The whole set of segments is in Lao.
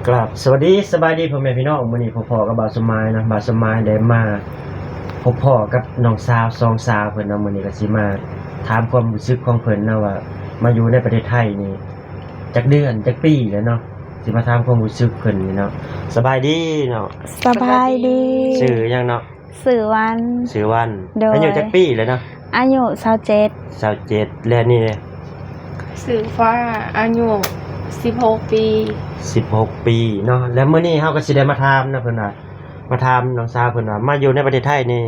ກາບສະຫວັດດີ ສະບາຍດີພໍ່ແມ່ພີ່ນ້ອງ. ມື້ນີ້ພົບພໍ້ກັບບ່າວສົມໝາຍເນາະ, ບ່າວສົມໝາຍໄດ້ມາພົບພໍ້ກັບນ້ອງສາວສອງສາວເພິ່ນເນາະ. ມື້ນີ້ກໍຊິມາຖາມຄວາມຮູ້ສຶກຂອງເພິ່ນເນາະ ວ່າມາຢູ່ໃນປະເທດໄທນີ້ຈັກເດືອນຈັກປີແລ້ວເນາະ, ຊິມາຖາມຄວາມຮູ້ສຶກເພິ່ນນີ້ເນາະ. ສະບາຍດີເນາະ. ສະບາຍດີ. ຊື່ຫຍັງເນາະ? ຊື່ວັນ. ຊື່ວັນ. ໂດຍ. ອາຍຸຈັກປີແລ້ວເນາະ? ອາຍຸຊາວເຈັດ. ຊາວເຈັດ. ແລ້ວນີ້ເດ? ຊື່ຟ້າ. ອາຍຸສິບຫົກປີ. ສິບຫົກປີເນາະ. ແລ້ວມື້ນີ້ເຮົາກໍຊິໄດ້ມາຖາມເນາະ ເພິ່ນວ່າ ມາຖາມນ້ອງສາວເພິ່ນວ່າ ມາຢູ່ໃນປະເທດໄທນີ້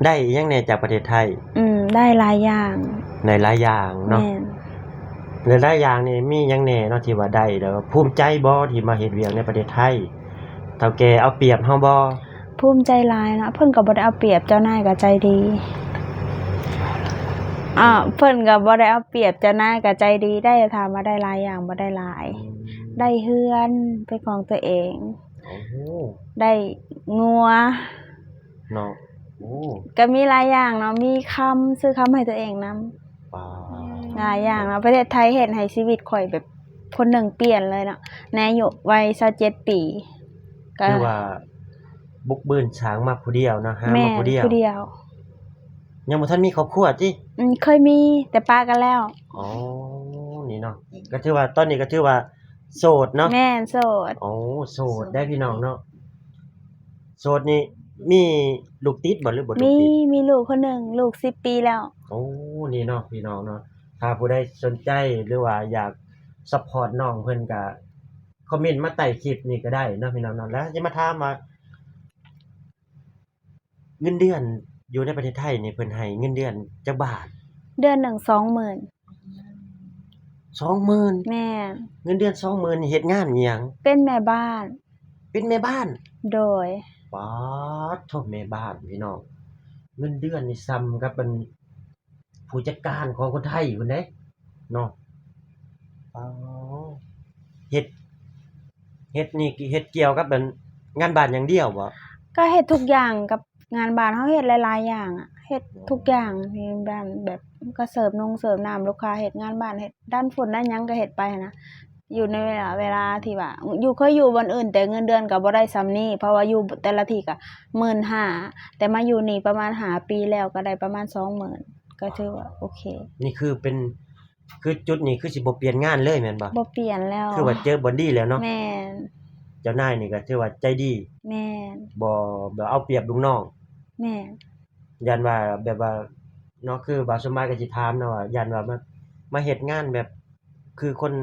ໄດ້ອີ່ຫຍັງແດ່ຈາກປະເທດໄທ? ອືມ ໄດ້ຫຼາຍຢ່າງ. ໄດ້ຫຼາຍຢ່າງເນາະ. ແມ່ນ. ແລະ ຫຼາຍຢ່າງນີ້ມີຫຍັງແດ່ເນາະທີ່ວ່າໄດ້ ແລ້ວພູມໃຈບໍ່ທີ່ມາເຮັດວຽກໃນປະເທດໄທ? ເຖົ້າແກ່ເອົາປຽບເຮົາບໍ່? ພູມໃຈຫຼາຍເນາະ, ເພິ່ນກໍບໍ່ໄດ້ເອົາປຽບ, ເຈົ້ານາຍກໍໃຈດີ. ອາ ເພິ່ນກໍບໍ່ໄດ້ເອົາປຽບ, ເຈົ້ານາຍກໍໃຈດີ. ໄດ້ ຖາມວ່າໄດ້ຫຼາຍຢ່າງບໍ່? ໄດ້ຫຼາຍ. ອືມ. ໄດ້ເຮືອນເປັນຂອງຕົວເອງ. ໂອ້ໂຫ. ໄດ້ງົວເນາະ. ໂອ້ ກໍມີຫຼາຍຢ່າງເນາະ, ມີຄຳ ຊື້ຄຳໃຫ້ຕົວເອງນຳ. ປາດ. ຫຼາຍຢ່າງເນາະ, ປະເທດໄທເຮັດໃຫ້ຊີວິດຂ້ອຍແບບຄົນໜຶ່ງປ່ຽນເລີຍເນາະ ໃນອາຍຸໄວຊາວເຈັດປີ. ກໍ ຄືວ່າບຸກບືນສ້າງມາຜູ້ດຽວເນາະ, ຫາມາຜູ້ດຽວ. ແມ່ນ, ຜູ້ດຽວ. ຍັງບໍ່ທັນມີຄອບຄົວຕິ? ອືມ ເຄີຍມີ ແຕ່ປະກັນແລ້ວ. ອໍ ນີ້ເນາະ, ກໍຖືວ່າຕອນນີ້ກໍຖືວ່າໂສດເນາະ? ແມ່ນ ໂສດ. ໂອ້ ໂສດໄດ໋ພີ່ນ້ອງເນາະ. ໂສດນີ້ມີລູກຕິດບໍ່ ຫຼືບໍ່? ມີ ລູກຕິດ? ມີລູກຄົນໜຶ່ງ, ລູກສິບປີແລ້ວ. ໂອ້ ນີ້ເນາະ ພີ່ນ້ອງເນາະ, ຖ້າຜູ້ໃດສົນໃຈ ຫຼືວ່າຢາກຊັບພອດນ້ອງເພິ່ນ ກໍຄອມເມັນມາໃຕ້ຄລິບນີ້ກໍໄດ້ເນາະ ພີ່ນ້ອງເນາະ. ແລ້ວຈະມາຖາມວ່າ ເງິນເດືອນຢູ່ໃນປະເທດໄທນີ້ ເພິ່ນໃຫ້ເງິນເດືອນຈັກບາດ? ເດືອນໜຶ່ງສອງໝື່ນ. ສອງໝື່ນ? ແມ່ນ. ເງິນເດືອນສອງໝື່ນນີ້ເຮັດງານອີ່ຫຍັງ? ເປັນແມ່ບ້ານ. ເປັນແມ່ບ້ານ? ໂດຍ. ປາດໂທ້ ແມ່ບ້ານພີ່ນ້ອງ, ເງິນເດືອນນີ້ສ່ຳກັບອັນ ຜູ້ຈັດການຂອງຄົນໄທພຸ້ນເດ້ເນາະ. ອໍ ເຮັດ ເຮັດນີ້ເຮັດກ່ຽວກັບອັນງານບ້ານຢ່າງດຽວບໍ່? ກໍເຮັດທຸກຢ່າງກັບງານບ້ານ, ເຮົາເຮັດຫຼາຍໆຢ່າງອະ, ເຮັດທຸກຢ່າງ ແບບ ແບບກໍເສີບນົງເສີບນ້ຳລູກຄ້າ, ເຮັດງານບ້ານ ເຮັດດັນຝຸ່ນດັນຫຍັງກໍເຮັດໄປຫັ້ນນະ. ຢູ່ໃນເວລາ ເວລາທີ່ວ່າຢູ່ ເຄີຍຢູ່ບ່ອນອື່ນ ແຕ່ເງິນເດືອນກໍບໍ່ໄດ້ສ່ຳນີ້ ເພາະວ່າຢູ່ແຕ່ລະທີ່ກໍໝື່ນຫ້າ ແຕ່ມາຢູ່ນີ້ປະມານຫ້າປີແລ້ວ ກໍໄດ້ປະມານສອງໝື່ນ ກໍຖືວ່າໂອເຄ. ນີ້ຄືເປັນ ຄືຈຸດນີ້ຄືຊິບໍ່ປ່ຽນງານເລີຍແມ່ນບໍ່? ບໍ່ປ່ຽນແລ້ວ. ຄືວ່າເຈີບ່ອນດີແລ້ວເນາະ? ແມ່ນ. ເຈົ້ານາຍນີ້ກໍຖືວ່າໃຈດີ. ແມ່ນ. ບໍ່ ບໍ່ເອົາປຽບລູກນ້ອງ. ແມ່ນ. ຢ້ານວ່າແບບວ່າເນາະ ຄືບ່າວສົມໝາຍກໍຊິຖາມເນາະວ່າ ຢ້ານວ່າມາ ມາເຮັດງານແບບ ຄືຄົນ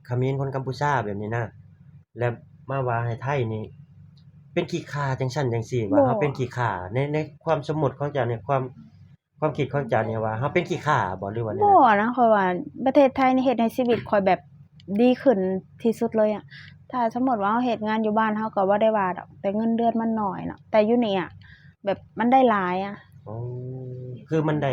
ຂະເໝນ ຄົນກຳປູຊາແບບນີ້ນະ ແລ້ວມາວ່າໃຫ້ໄທນີ້ເປັນຂີ້ຂ້າຈັ່ງຊັ້ນຈັ່ງຊີ້ ວ່າເຮົາເປັນຂີ້ຂ້າ ໃນ ໃນຄວາມສົມມຸດຂອງເຈົ້ານີ້ ຄວາມ ຄວາມຄິດຂອງເຈົ້ານີ້ວ່າເຮົາເປັນຂີ້ຂ້າບໍ່ ຫຼືວ່າແນວໃດ? ບໍ່ນະ ຂ້ອຍວ່າປະເທດໄທນີ້ເຮັດໃຫ້ຊີວິດຂ້ອຍແບບດີຂຶ້ນທີ່ສຸດເລີຍອະ. ຖ້າສົມມຸດວ່າເຮົາເຮັດງານຢູ່ບ້ານ ເຮົາກໍບໍ່ໄດ້ວ່າດອກ ແຕ່ເງິນເດືອນມັນໜ້ອຍເນາະ, ແຕ່ຢູ່ນີ້ອະ ແບບມັນໄດ້ຫຼາຍອະ. ອໍ ຄືມັນໄດ້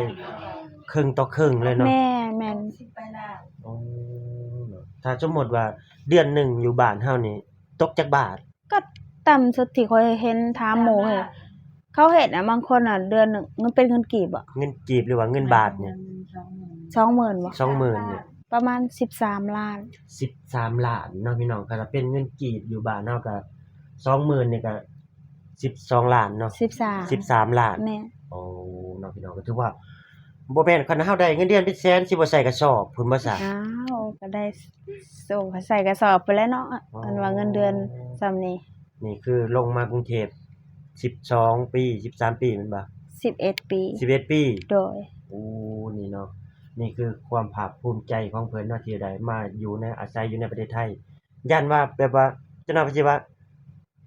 ເຄິ່ງຕໍ່ເຄິ່ງເລີຍເນາະ? ແມ່ນ ແມ່ນ. ອໍ ເນາະ ຖ້າສົມມຸດວ່າເດືອນໜຶ່ງຢູ່ບ້ານເຮົານີ້ຕົກຈັກບາດ? ກໍຕ່ຳສຸດທີ່ຂ້ອຍເຫັນຖາມໝູ່ເຫັນ ເຂົາເຮັດນະ ບາງຄົນນະ ເດືອນໜຶ່ງ ມັນເປັນເງິນກີບບໍ? ເງິນກີບ ຫຼືວ່າເງິນບາດນີ້? ສອງໝື່ນບໍ? ສອງໝື່ນນີ້ ປະມານສິບສາມລ້ານ. ສິບສາມລ້ານເນາະ ພີ່ນ້ອງ, ຄັນວ່າເປັນເງິນກີບຢູ່ບ້ານເຮົາກໍ ສອງໝື່ນນີ້ກໍ ສິບສອງລ້ານເນາະ? ສິບສາມ ສິບສາມລ້ານ. ແມ່ນ. ໂອ້ ເນາະ ພີ່ນ້ອງ ກໍຖືວ່າບໍ່ແມ່ນ ຄັນເຮົາໄດ້ເງິນເດືອນເປັນແສນ ຊິບໍ່ໃສ່ກະສອບພຸ້ນບໍ່ຊະ? ອ້າວ ກໍໄດ້ ໂອ້ ໃສ່ກະສອບພຸ້ນແຫຼະເນາະ. ອໍ ເພິ່ນວ່າເງິນເດືອນສ່ຳນີ້. ນີ້ຄືລົງມາກຸງເທບສິບສອງປີ ສິບສາມປີແມ່ນບໍ່? ສິບເອັດປີ. ສິບເອັດປີ? ໂດຍ. ໂອ້ ນີ້ເນາະ ນີ້ຄືຄວາມພາກພູມໃຈຂອງເພິ່ນເນາະ ທີ່ໄດ້ມາຢູ່ໃນ ອາໄສຢູ່ໃນປະເທດໄທ. ຢ້ານວ່າແບບວ່າ ເຈົ້າໜ້າຍເພິ່ນຊິວ່າ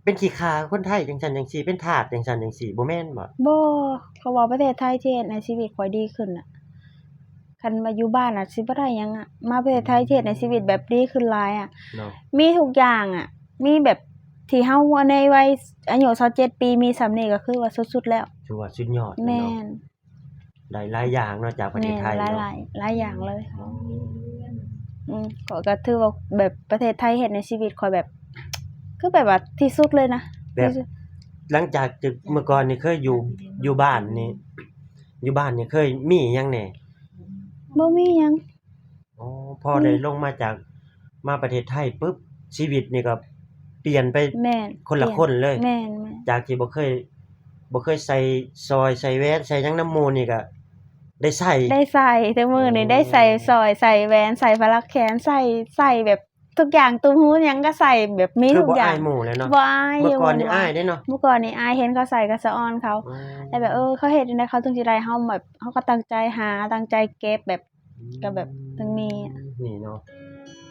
ເປັນຂີ້ຂ້າຄົນໄທຈັ່ງຊັ້ນຈັ່ງຊີ້ ເປັນທາດຈັ່ງຊັ້ນຈັ່ງຊີ້ ບໍ່ແມ່ນບໍ່? ບໍ່, ເພາະວ່າປະເທດໄທທີ່ເຮັດໃຫ້ຊີວິດຂ້ອຍດີຂຶ້ນນະ. ຄັນວ່າຢູ່ບ້ານອາດຊິບໍ່ໄດ້ຫຍັງອະ, ມາປະເທດໄທທີ່ເຮັດໃຫ້ຊີວິດແບບດີຂຶ້ນຫຼາຍອະ. ເນາະ. ມີທຸກຢ່າງອະ, ມີແບບທີ່ເຮົາໃນໄວອາຍຸຊາວເຈັດປີ ມີສ່ຳນີ້ກໍຄືວ່າສຸດໆແລ້ວ. ຖືວ່າສຸດຍອດເລີຍເນາະ. ແມ່ນ. ໄດ້ຫຼາຍຢ່າງເນາະ ຈາກປະເທດໄທເນາະ. ແມ່ນ ຫຼາຍໆ ຫຼາຍຢ່າງເລີຍ. ອືມ ອືມ ກໍ ກໍຖືວ່າແບບປະເທດໄທເຮັດໃຫ້ຊີວິດຂ້ອຍແບບ ຄືແບບວ່າທີ່ສຸດເລີຍນະ ແບບ ທີ່ສຸດ. ຫຼັງຈາກ ຈາກເມື່ອກ່ອນນີ້ເຄີຍຢູ່ ຢູ່ບ້ານນີ້ ຢູ່ບ້ານນີ້ເຄີຍມີຫຍັງແດ່? ບໍ່ມີຫຍັງ. ອໍ ພໍໄດ້ ອືມ ລົງມາຈາກ ມາປະເທດໄທປຶບ ຊີວິດນີ້ກໍ ປ່ຽນໄປ ແມ່ນ ຄົນລະຄົນເລີຍ ແມ່ນໆ ຈາກທີ່ບໍ່ເຄີຍ ບໍ່ເຄີຍໃສ່ສ້ອຍ ໃສ່ແຫວນ ໃສ່ຫຍັງນຳໝູ່ນີ້ກໍໄດ້ໃສ່ ໄດ້ໃສ່ ແຕ່ມື້ນີ້ ໂອ້ ໄດ້ໃສ່ສ້ອຍ ໃສ່ແຫວນ ໃສ່ປະຫຼັກແຂນ ໃສ່ ໃສ່ແບບທຸກຢ່າງ ຕຸ້ມຫູຫຍັງກໍໃສ່ ແບບມີທຸກຢ່າງ ຄືບໍ່ອາຍໝູ່ແລ້ວເນາະ ບໍ່ອາຍ ເມື່ອກ່ອນນີ້ອາຍເດ້ເນາະ ເມື່ອກ່ອນນີ້ອາຍ ເຫັນເຂົາໃສ່ກໍສະອອນເຂົາ ອໍ ແລ້ວແບບ ເອີ ເຂົາເຮັດຈັ່ງໃດເຂົາເຖິງຊິໄດ້ ເຮົາແບບ ເຮົາກໍຕັ້ງໃຈຫາ ຕັ້ງໃຈເກັບ ແບບ ອືມ ກໍແບບເຖິງມີ ນີ້ເນາະ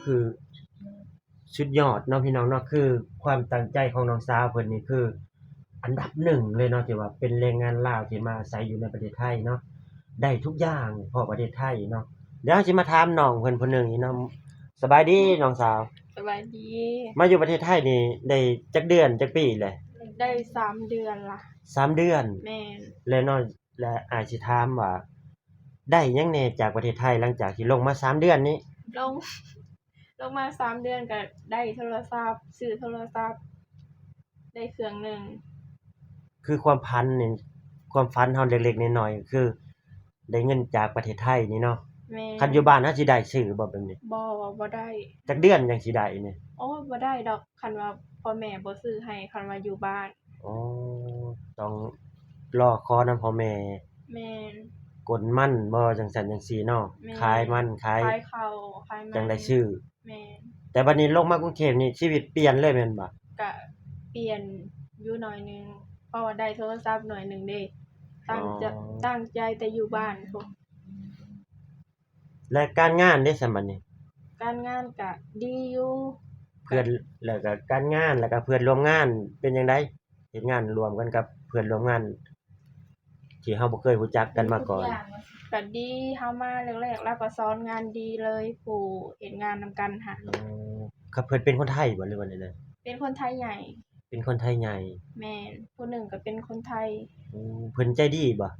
ຄື ສຸດຍອດເນາະພີ່ນ້ອງເນາະ ຄືຄວາມຕັ້ງໃຈຂອງນ້ອງສາວເພິ່ນນີ້ ຄືອັນດັບໜຶ່ງເລີຍເນາະ ທີ່ວ່າເປັນແຮງງານລາວທີ່ມາອາໄສຢູ່ໃນປະເທດໄທເນາະ ໄດ້ທຸກຢ່າງເພາະປະເທດໄທເນາະ. ດຽວເຮົາຊິມາຖາມນ້ອງເພິ່ນຜູ້ໜຶ່ງອີກເນາະ. ສະບາຍດີນ້ອງສາວ. ສະບາຍດີ. ມາຢູ່ປະເທດໄທນີ້ໄດ້ຈັກເດືອນຈັກປີແລ້ວ? ໄດ້ສາມເດືອນລະ. ສາມເດືອນ? ແມ່ນ. ແລ້ວເນາະ ແລະ ອ້າຍຊິຖາມວ່າ ໄດ້ຫຍັງແດ່ຈາກປະເທດໄທ ຫຼັງຈາກທີ່ລົງມາສາມເດືອນນີ້? ລົງ ລົງມາສາມເດືອນກໍໄດ້ໂທລະສັບ ຊື້ໂທລະສັບໄດ້ເຄື່ອງໜຶ່ງ. ຄືຄວາມຝັນນີ້ ຄວາມຝັນເຮົາເລັກໆນ້ອຍໆ ຄືໄດ້ເງິນຈາກປະເທດໄທນີ້ເນາະ. ແມ່ນ. ຄັນຢູ່ບ້ານເຮົາຊິໄດ້ຊື້ບໍ່ແບບນີ້? ບໍ່ ບໍ່ໄດ້. ຈັກເດືອນຈັ່ງຊິໄດ້ນີ້? ໂອ້ຍ ບໍ່ໄດ້ດອກ ຄັນວ່າພໍ່ແມ່ບໍ່ຊື້ໃຫ້ ຄັນວ່າຢູ່ບ້ານ. ອໍ ຕ້ອງລໍຂໍນຳພໍ່ແມ່. ແມ່ນ. ກົນມັນບໍ່ ຈັ່ງຊັ້ນຈັ່ງຊີ້ເນາະ. ແມ່ນ. ຂາຍມັນ ຂາຍ ຂາຍເຂົ້າ ຂາຍມັນ ຈັ່ງໄດ້ຊື້. ແມ່ນ. ແຕ່ບັດນີ້ລົງມາກຸງເທບນີ້ ຊີວິດປ່ຽນເລີຍແມ່ນບໍ່? ກະປ່ຽນຢູ່ໜ້ອຍໜຶ່ງ ເພາະວ່າໄດ້ໂທລະສັບໜ້ອຍໜຶ່ງເດ້. ຕັ້ງ ອໍ ຈະ ຕັ້ງໃຈແຕ່ຢູ່ບ້ານພຸ້ນ. ແລະ ການງານເດຊັ້ນບັດນີ້? ການງານກະດີຢູ່. ເພື່ອນ ແລ້ວກະການງານ ແລ້ວກະເພື່ອນຮ່ວມງານເປັນຈັ່ງໃດ? ເຮັດງານຮ່ວມກັນກັບເພື່ອນຮ່ວມງານທີ່ເຮົາບໍ່ເຄີຍຮູ້ຈັກກັນມາກ່ອນ? ກະດີ ເຮົາມາແລກໆ ລາວກໍສອນງານດີເລີຍ ຜູ້ເຮັດງານນຳກັນຫັ້ນ. ອໍ ຄັບ ເພິ່ນເປັນຄົນໄທບໍ່ ຫຼືວ່າແນວໃດ? ເປັນຄົນໄທໃຫຍ່. ເປັນຄົນໄທໃຫຍ່. ແມ່ນ. ຜູ້ໜຶ່ງກໍເປັນຄົນໄທ. ໂອ້ ເພິ່ນໃຈດີບໍ່?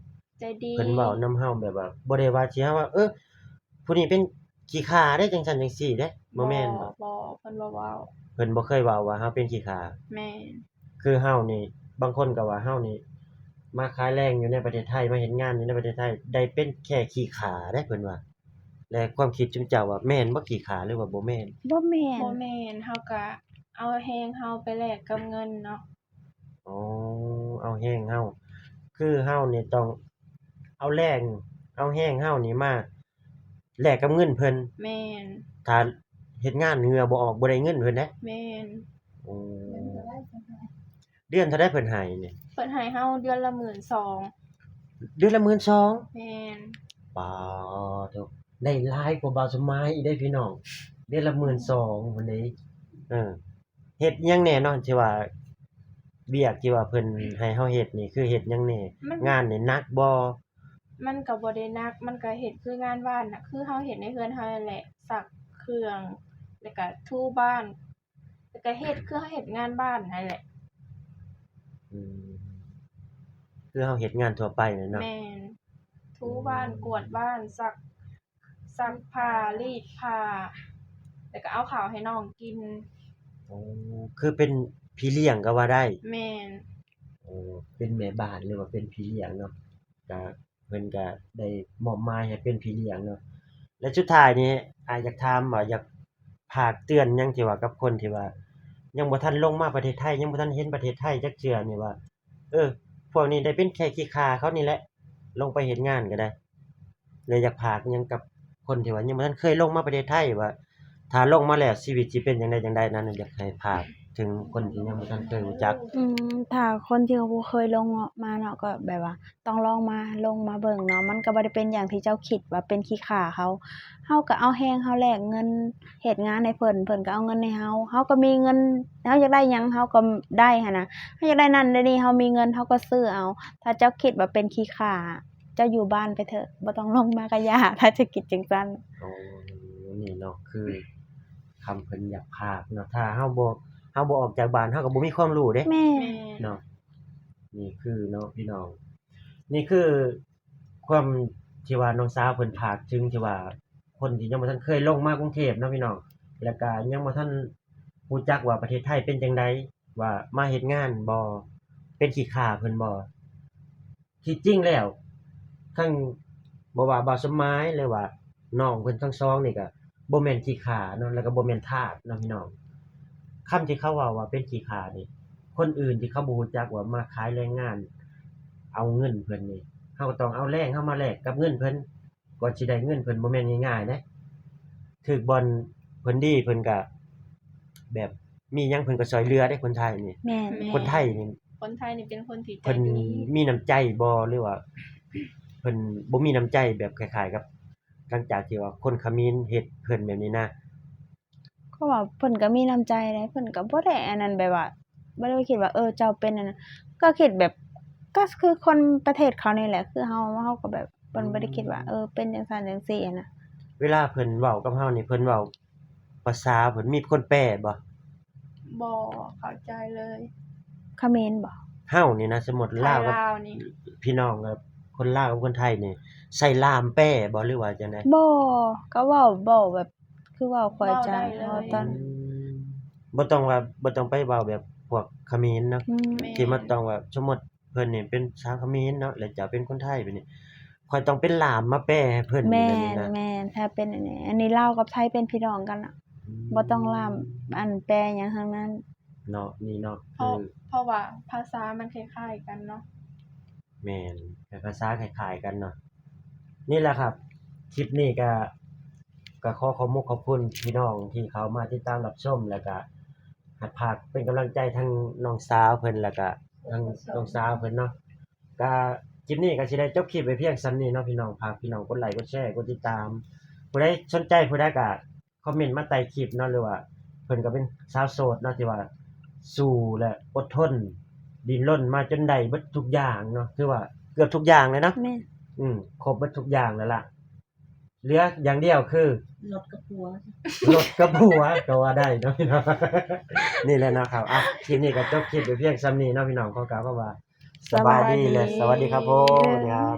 ໃຈດີ. ເພິ່ນເວົ້ານຳເຮົາແບບວ່າ ບໍ່ໄດ້ວ່າຊິເຮົາວ່າ ເອີ ຜູ້ນີ້ເປັນຂີ້ຂ້າເດ້ ຈັ່ງຊັ້ນຈັ່ງຊີ້ເດ້ ບໍ່ແມ່ນບໍ່? ບໍ່ ບໍ່ ເພິ່ນບໍ່ເວົ້າ. ເພິ່ນບໍ່ເຄີຍເວົ້າວ່າເຮົາເປັນຂີ້ຂ້າ. ແມ່ນ. ຄືເຮົານີ້ ບາງຄົນກໍວ່າເຮົານີ້ມາຂາຍແລງຢູ່ໃນປະເທດໄທ ມາເຮັດງານຢູ່ໃນປະເທດໄທ ໄດ້ເປັນແຄ່ຂີ້ຂ້າເດ້ ເພິ່ນວ່າ. ແລະ ຄວາມຄິດຊຸມເຈົ້າວ່າແມ່ນບໍ່ ຂີ້ຂ້າ ຫຼືວ່າບໍ່ແມ່ນ? ບໍ່ແມ່ນ. ບໍ່ແມ່ນ. ເຮົາກະເອົາແຮງເຮົາໄປແລກກັບເງິນເນາະ. ອໍ ເອົາແຮງເຮົາ ຄືເຮົານີ້ຕ້ອງເອົາແຮງ ເອົາແຮງເຮົານີ້ມາແລກກັບເງິນເພິ່ນ. ແມ່ນ. ຖ້າເຮັດງານເຫື່ອບໍ່ອອກ ບໍ່ໄດ້ເງິນເພິ່ນເດ້. ແມ່ນ. ໂອ້ ເດືອນເທົ່າໃດເພິ່ນໃຫ້ນີ້? ເພິ່ນໃຫ້ເຮົາເດືອນລະໝື່ນສອງ. ເດືອນລະໝື່ນສອງ? ແມ່ນ. ປາໂທ້ ໄດ້ຫຼາຍກວ່າບ່າວສົມໝາຍອີກເດ້ພີ່ນ້ອງ ເດືອນລະໝື່ນສອງພຸ້ນເດ້. ເອີ ເຮັດຫຍັງແດ່ເນາະ ທີ່ວ່າ ວຽກທີ່ວ່າເພິ່ນໃຫ້ເຮົາເຮັດນີ້ ຄືເຮັດຫຍັງແດ່? ມັນ ງານນີ້ໜັກບໍ່? ມັນກໍບໍ່ໄດ້ໜັກ ມັນກໍເຮັດຄືງານບ້ານນະ ຄືເຮົາເຮັດໃນເຮືອນເຮົານັ້ນແຫຼະ ຊັກເຄື່ອງ ແລ້ວກໍຖູບ້ານ ແລ້ວກໍເຮັດຄືເຮົາເຮັດງານບ້ານນັ້ນແຫຼະ. ອືມ ຄືເຮົາເຮັດງານທົ່ວໄປແຫຼະເນາະ. ແມ່ນ. ຖູບ້ານ ອືມ ກວາດບ້ານ ຊັກ ຊັກຜ້າ ລີດຜ້າ ແລ້ວກໍເອົາເຂົ້າໃຫ້ນ້ອງກິນ. ໂອ້ ຄືເປັນພີ່ລ້ຽງກໍວ່າໄດ້. ແມ່ນ. ໂອ້ ເປັນແມ່ບ້ານ ຫຼືວ່າເປັນພີ່ລ້ຽງເນາະ ກະ ເພິ່ນກະໄດ້ມອບໝາຍໃຫ້ເປັນພີ່ລ້ຽງເນາະ. ແລະ ສຸດທ້າຍນີ້ ອ້າຍຢາກຖາມວ່າ ຢາກຝາກເຕືອນຫຍັງທີ່ວ່າກັບຄົນທີ່ວ່າຍັງບໍ່ທັນລົງມາປະເທດໄທ ຍັງບໍ່ທັນເຫັນປະເທດໄທຈັກເທື່ອນີ້ວ່າ ເອີ ພວກນີ້ໄດ້ເປັນແຄ່ຂີ້ຂ້າເຂົານີ້ແຫຼະ ລົງໄປເຮັດງານກໍໄດ້ ແລະ ຢາກຝາກຫຍັງກັບຄົນທີ່ວ່າຍັງບໍ່ທັນເຄີຍລົງມາປະເທດໄທ ວ່າຖ້າລົງມາແລ້ວຊີວິດຊິເປັນຈັ່ງໃດຈັ່ງໃດນັ້ນ ຢາກໃຫ້ຝາກເຖິງຄົນທີ່ຍັງບໍ່ທັນເຄີຍຮູ້ຈັກ? ອືມ ຖ້າຄົນທີ່ບໍ່ເຄີຍລົງມາເນາະ ກໍແບບວ່າຕ້ອງລອງມາ ລົງມາເບິ່ງເນາະ ມັນກໍບໍ່ໄດ້ເປັນຢ່າງທີ່ເຈົ້າຄິດວ່າເປັນຂີ້ຂ້າເຂົາ ເຮົາກໍເອົາແຮງເຮົາແລກເງິນ ເຮັດງານໃຫ້ເພິ່ນ ເພິ່ນກໍເອົາເງິນໃຫ້ເຮົາ ເຮົາກໍມີເງິນ ເຮົາຢາກໄດ້ຫຍັງເຮົາກໍໄດ້ຫັ້ນນະ ເຮົາຢາກໄດ້ນັ້ນໄດ້ນີ້ ເຮົາມີເງິນເຮົາກໍຊື້ເອົາ. ຖ້າເຈົ້າຄິດວ່າເປັນຂີ້ຂ້າ ເຈົ້າຢູ່ບ້ານໄປເຖາະ ບໍ່ຕ້ອງລົງມາກໍຢ່າ ຖ້າເຈົ້າຄິດຈັ່ງຊັ້ນ. ໂອ້ ນີ້ເນາະ ຄືຄຳເພິ່ນຢາກຝາກເນາະ ຖ້າເຮົາບໍ່ ເຮົາບໍ່ອອກຈາກບ້ານ ເຮົາກໍບໍ່ມີຄວາມຮູ້ເດ້. ແມ່ນ. ເນາະ ນີ້ຄືເນາະ ພີ່ນ້ອງ ນີ້ຄືຄວາມທີ່ວ່ານ້ອງສາວເພິ່ນຝາກເຖິງທີ່ວ່າ ຄົນທີ່ຍັງບໍ່ທັນເຄີຍລົງມາກຸງເທບເນາະພີ່ນ້ອງ ແລ້ວກະຍັງບໍ່ທັນຮູ້ຈັກວ່າປະເທດໄທເປັນຈັ່ງໃດ ວ່າມາເຮັດງານບໍ່ ເປັນຂີ້ຂ້າເພິ່ນບໍ່. ທີ່ຈິງແລ້ວ ທັງ ບໍ່ວ່າບ່າວສົມໝາຍ ຫຼືວ່ານ້ອງເພິ່ນທັງສອງນີ້ກະບໍ່ແມ່ນຂີ້ຂ້າເນາະ ແລ້ວກະບໍ່ແມ່ນທາດເນາະພີ່ນ້ອງ. ຄຳທີ່ເຂົາເວົ້າວ່າເປັນຂີ້ຂ້ານີ້ ຄົນອື່ນທີ່ເຂົາບໍ່ຮູ້ຈັກວ່າມາຂາຍແຮງງານ ເອົາເງິນເພິ່ນນີ້ ເຮົາກໍຕ້ອງເອົາແຮງເຮົາມາແລກກັບເງິນເພິ່ນ ກ່ອນຊິໄດ້ເງິນເພິ່ນ ບໍ່ແມ່ນງ່າຍໆເດ້. ຖືກບ່ອນເພິ່ນດີ ເພິ່ນກະແບບມີຫຍັງເພິ່ນກໍຊ່ອຍເຫຼືອເດ້ ຄົນໄທນີ້. ແມ່ນ ແມ່ນ ຄົນໄທນີ້ ຄົນໄທນີ້ເປັນຄົນທີ່ໃຈດີ ເພິ່ນມີນ້ຳໃຈບໍ່ ຫຼືວ່າເພິ່ນບໍ່ມີນ້ຳໃຈ ແບບຄ້າຍໆກັບ ຫຼັງຈາກທີ່ວ່າຄົນຂະເໝນເຮັດເພິ່ນແບບນີ້ນະ? ເພາະວ່າເພິ່ນກໍມີນ້ຳໃຈເດ້ ເພິ່ນກໍບໍ່ໄດ້ອັນນັ້ນ ແບບວ່າບໍ່ໄດ້ຄິດວ່າ ເອີ ເຈົ້າເປັນອັນນັ້ນ ກໍຄິດແບບ ກໍຄືຄົນປະເທດເຂົານີ້ແຫຼະ ຄືເຮົາ ເຮົາກໍແບບ ເພິ່ນບໍ່ໄດ້ຄິດວ່າ ເອີ ເປັນຈັ່ງຊັ້ນຈັ່ງຊີ້ຫັ້ນນະ. ເວລາເພິ່ນເວົ້າກັບເຮົານີ້ ເພິ່ນເວົ້າພາສາເພິ່ນ ມີຄົນແປບໍ່? ບໍ່ເຂົ້າໃຈເລີຍ. ຂະເໝນບໍ່? ເຮົານີ້ນະ ສົມມຸດລາວກັບ ໄທລາວນີ້ ພີ່ນ້ອງກັບ ຄົນລາວກັບຄົນໄທນີ້ ໃຊ້ລ່າມແປບໍ່ ຫຼືວ່າຈັ່ງໃດ? ບໍ່ ກໍເວົ້າ ເວົ້າແບບ ຄືເວົ້າຂ້ອຍຈາ ເວົ້າໄດ້ເລີຍ ເວົ້າຕອນ ອືມ ບໍ່ຕ້ອງວ່າ ບໍ່ຕ້ອງໄປເວົ້າແບບພວກຂະເໝນເນາະ ອືມ ແມ່ນ ທີ່ມາຕ້ອງວ່າ ສົມມຸດເພິ່ນນີ້ເປັນຊາວຂະເໝນເນາະ ແລ້ວເຈົ້າເປັນຄົນໄທບາດນີ້ ຂ້ອຍຕ້ອງເປັນລ່າມມາແປໃຫ້ເພິ່ນ ແມ່ນ ແບບນີ້ນະ ແມ່ນ ຖ້າເປັນອັນນີ້ ອັນນີ້ລາວກັບໄທເປັນພີ່ນ້ອງກັນນະ ອືມ ບໍ່ຕ້ອງລ່າມ ອັນ ແປຫຍັງທັງນັ້ນເນາະ ນີ້ເນາະ ເພາະ ເອີ ເພາະວ່າພາສາມັນຄ້າຍໆກັນເນາະ. ແມ່ນ ແຕ່ພາສາຄ້າຍໆກັນເນາະ. ນີ້ແຫຼະຄັບ ຄລິບນີ້ກະ ກະຂໍຂອບມຸກຂອບຄຸນພີ່ນ້ອງທີ່ເຂົ້າມາຕິດຕາມຮັບຊົມ ແລ້ວກະໃຫ້ຝາກເປັນກຳລັງໃຈທັງນ້ອງສາວເພິ່ນ ແລ້ວກະທັງນ້ອງສາວເພິ່ນເນາະ. ກະຄລິບນີ້ກະຊິໄດ້ຈົບຄລິບໄວ້ພຽງສ່ຳນີ້ເນາະພີ່ນ້ອງ. ຝາກພີ່ນ້ອງກົດໄລ ກົດແຊ ກົດຕິດຕາມ. ຜູ້ໃດສົນໃຈ ຜູ້ໃດກະ ຄອມເມັນມາໃຕ້ຄລິບເນາະ ຫຼືວ່າເພິ່ນກໍເປັນສາວໂສດເນາະ ທີ່ວ່າສູ້ ແລະ ອົດທົນ ດີ້ນລົນມາຈົນໄດ້ເບິດທຸກຢ່າງເນາະ ຖືວ່າເກືອບທຸກຢ່າງເລີຍເນາະ. ແມ່ນ ອືມ ຄົບເບິດທຸກຢ່າງແລ້ວລະ ເຫຼືອຢ່າງດຽວຄືລົດກັບຜົວ ລົດກັບຜົວກໍວ່າໄດ້ເນາະພີ່ນ້ອງ. ນີ້ແຫຼະເນາະຄັບ ອ່ະ ຄລິບນີ້ກໍຈົບຄລິບໄປພຽງສ່ຳນີ້ເນາະພີ່ນ້ອງ. ຂໍກ່າວຄຳວ່າສະບາຍດີ ສະບາຍດີ ແລະ ສະຫວັດດີຄັບຜົມ.